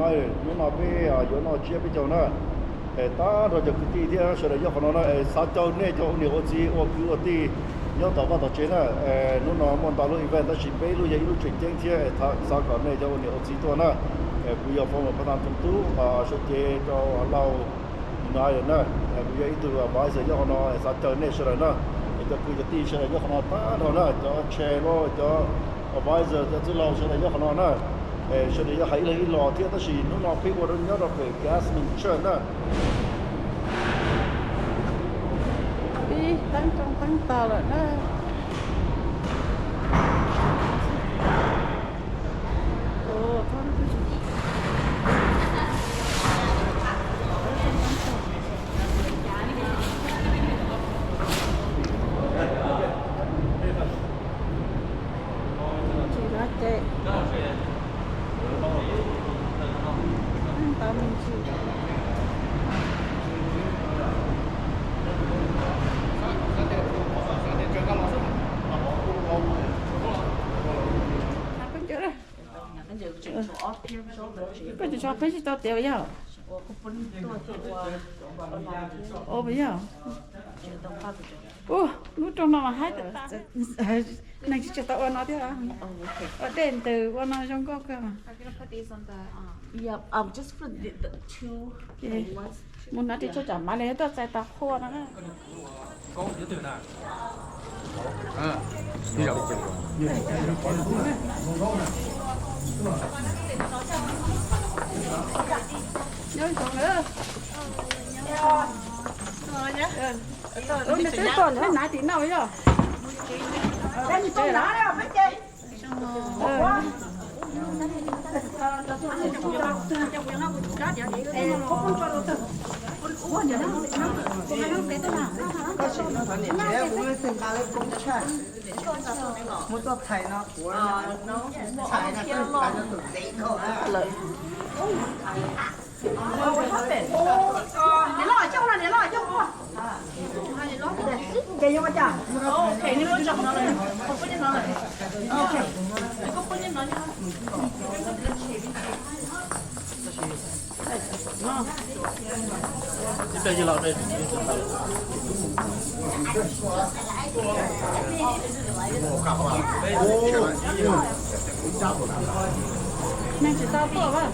Hnub no peb yuav noj tsiab peb caug na. Es tag nrho cov kwv tij thiab sawv daws nyob qhov no na, es xav caw nej cov ua niam ua txiv ua kwv ua tij nyob tom vaj tom tsev na. Hnub no muaj ntau lub event tab sis peb lub yog ib lub tseem ceeb thiab es xav kom nej cov ua niam ua txiv tuaj na. Kuv yog Former Part-Time Toom Tub, Suav cev rau Lauj United na. Kuv yog ib tug advisor nyob qhov no, xav caw nej sawv daws na. Es cov kwv cov tij sawv daws nyob qhov no tag nrho na, cov chair los cov advisor cov txwj laug sawv daws nyob qhov no na. Sawv daws yuav hais ib leeg ib los thiab tab sis hnub no peb ua nyob rau pem Gaslaman Church na. Pib teeb roob teeb tog lawm na. Koj tsis tso peb tsis tau tias yog. Ua yog. Ua lub rooj no mas haib tas. Neeg tsis tshua tau ua no thiab. Ua dej ntws ua no zoo nkauj kawg. Mus no ris tshuaj tsam mas li tuaj txais tau qhua no. Twb tuaj nrhiav na tim no yog. Muab tuaj txhais no kuv txhais no. Neeg tsis tau tuaj.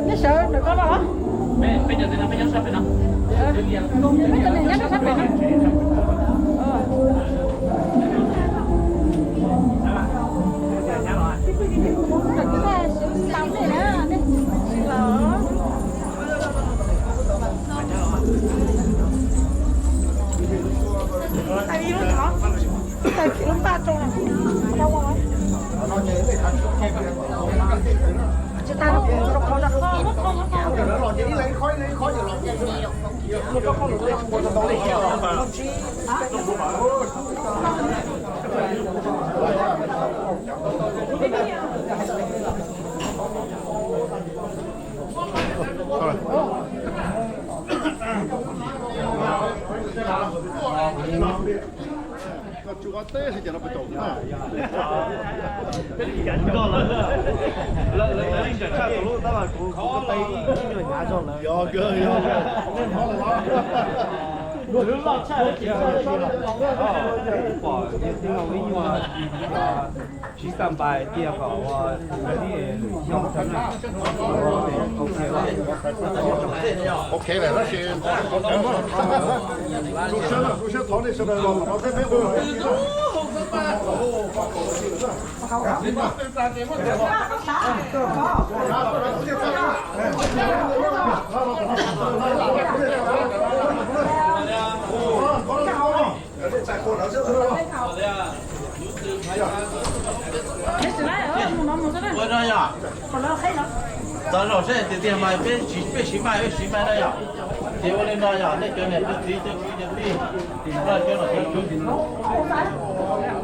Neb sawv ntawm ko los. Peb cov niam nyob rau sab pem no. Koj tsuj qab teb seb cas no puas caum na. Lawv lawv tshaj tus lub tab mas kuv kuv ko taw ib nyuag hnyav zog lawm. Yog kawg yog kawg. Lub loj tshaj. Pom tias tij laug ib nyuag tsis xav npais tias kom ua li xyoo thaum na. Ok lawm tab sis, tu siab, tu siab thov nej sawv daws los tom no thiab peb ua. Ua no yog, txog zaum seb tiag tiag mas peb siv, peb siv mai, peb siv mai no yog. Ces ua li no yog nej cov niam cov txiv cov kwv cov tij, cov nom cov tswv, cov nom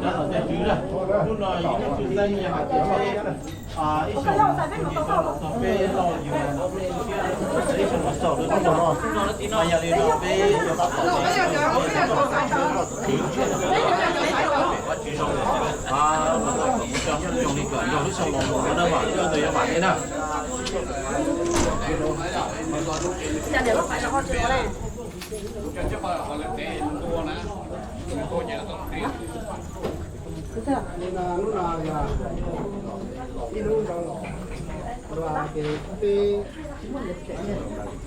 cov tswv na, hnub no yog ib hnub tshwj xeeb yog hais tias peb ib xyoos tus niam tau los txog peb loj yus los ib xyoos los xaus rau hnub no. Mas yog li no peb yuav tab tom ua tsis zoo, ua kom mus coj zoo li kom nrog lub xyoo los mus no na, mas ib tug yuav vam thiab na. Hnub no yog ib hnub zoo, ces peb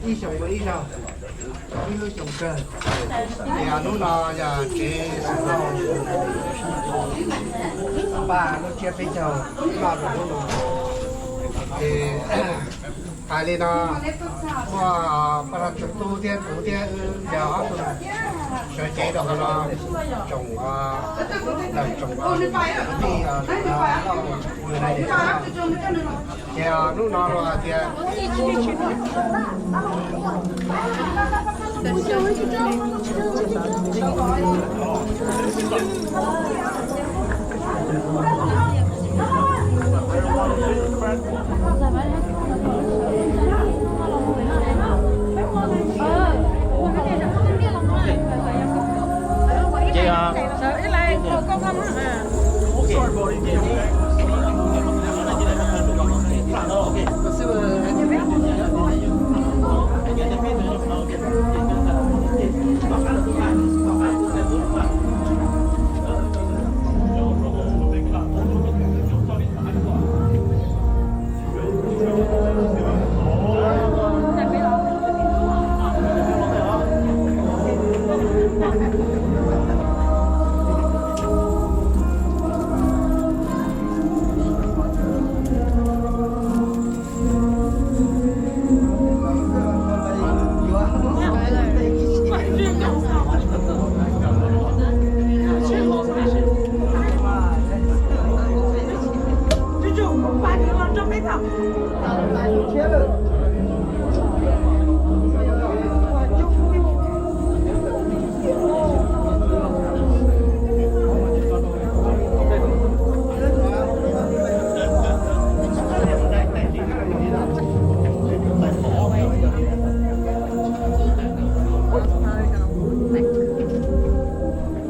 ib xyoos ua ib zaug, ib lub xyoo kawg. Ces hnub no yog tsev xeem Lauj, paj lub tsiab peb caug noj rau hnub no. Ces hais li no, muaj paj tug tub thiab kuv thiab wb yog ob tug sawv cev rau qhov no, tsoom, tsoom kwv tij, ces hnub no los hais tias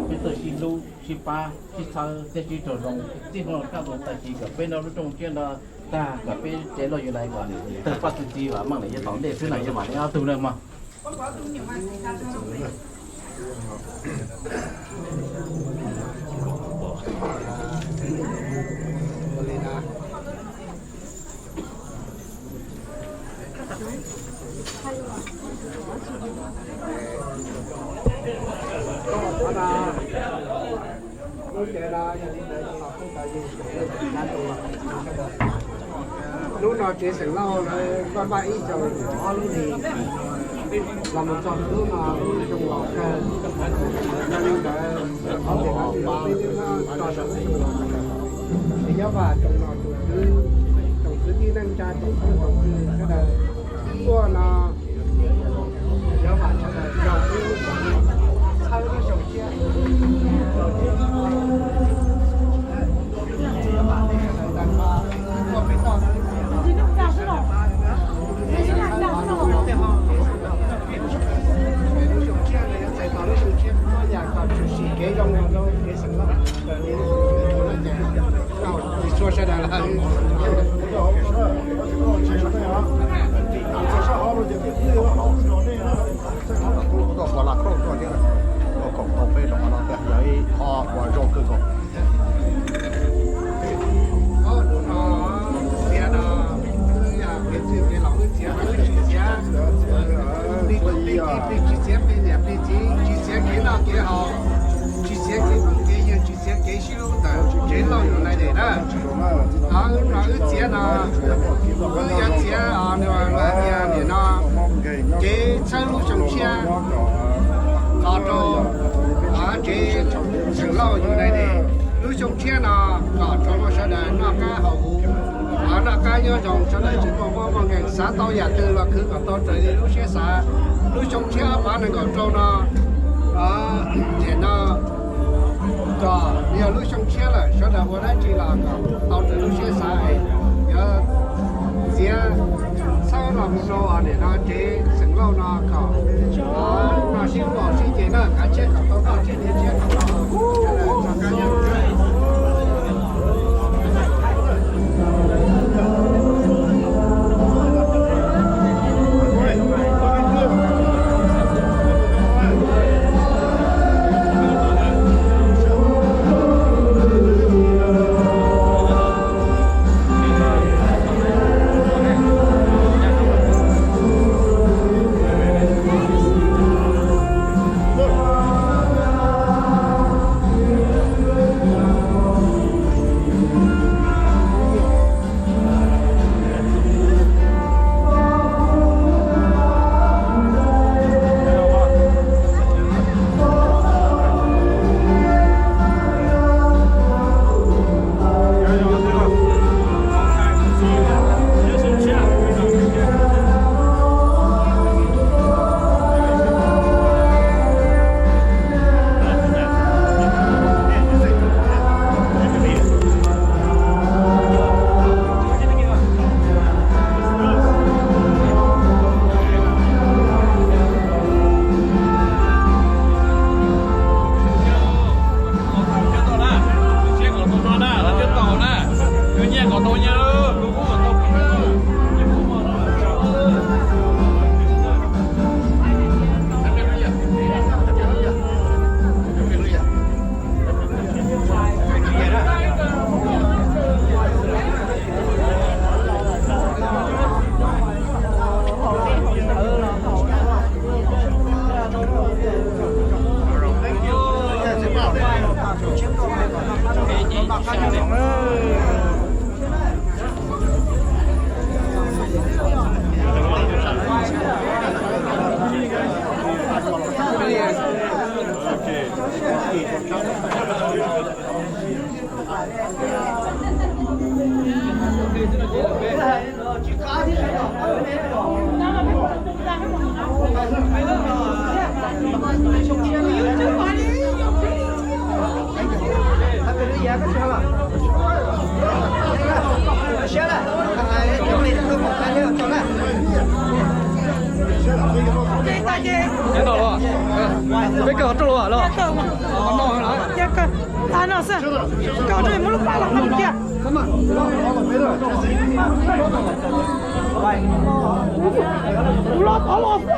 Peb txawj sib hlub sib pab sib txhawb thiab sib raug zoo, txij hnub no kaj mus tag kis kom peb nrog lub rooj siab no tag, kom peb tsev loj yus lais kom tawg paj txi txiv vam meej lawm yav tom ntej xwb na, yog vam li ob tug na mog. Hnub no tsev xeem Lauj lawv npaj ib xyoos ob lub hlis los mus txog hnub no lub xyoo los kawg. Yog li ntawd, qhov tias no tsis yog peb twb tso rau lub xyoo los, ces nyob vam tsoom nom tsoom tswv, tsoom kwv tij neej tsa, tsoom phooj tsoom ywg sawv daws tuaj no, nyob vam sawv daws nrog wb txhawb lub xyoo tshiab. Lub xyoo tshiab no yuav txais tos lub xyoo tshiab muaj yam kom tshwm sim kev zoo rau kev xeem Lauj. Txhua sawv daws lawm. Txog pov las khauj tuaj thiab, tuaj koom tau peb rau qhov no tiag, yog ib qho uas zoo kawg nkaus. Txiav no, wb yog kev txwj kev laus, wb txiav no wb tsis txiav plig tub plig kiv, plig tsis txiav plig niam plig txiv, tsis txiav kev noj kev haus, tsis txiav kev phooj kev ywg, tsis txiav kev sib hlub ntawm tsev Lauj United na. Qhov no wb txiav no, wb yuav txiav nws hais tias nim no kev txhawb lub xyoo tshiab los rau tsev xeem Lauj United. Lub xyoo tshiab no kom tsoom Hmoob sawv daws noj qab haus huv, Noj qab nyob zoo sawv daws tsis muaj mob muaj nkeeg, xav tau yam twg los khwv kom tau raws li lub siab xav. Lub xyoo tshiab ob phav nees nkaum rau no, tiam no kom yog lub xyoo tshiab lawm, sawv daws ua dab tsi los kom tau raws lub siab xav es yuav txiav txhawb los mus rau nim no tsev xeem Lauj no kom noj sib npaum sib ces na, kav tsij kom tau txoj sia thiab kom tau Peb kawg qhov rooj los los? Kawg. Tag no xwb. Kawg rau muab lub pab los cia. Kuv los tod los xwb.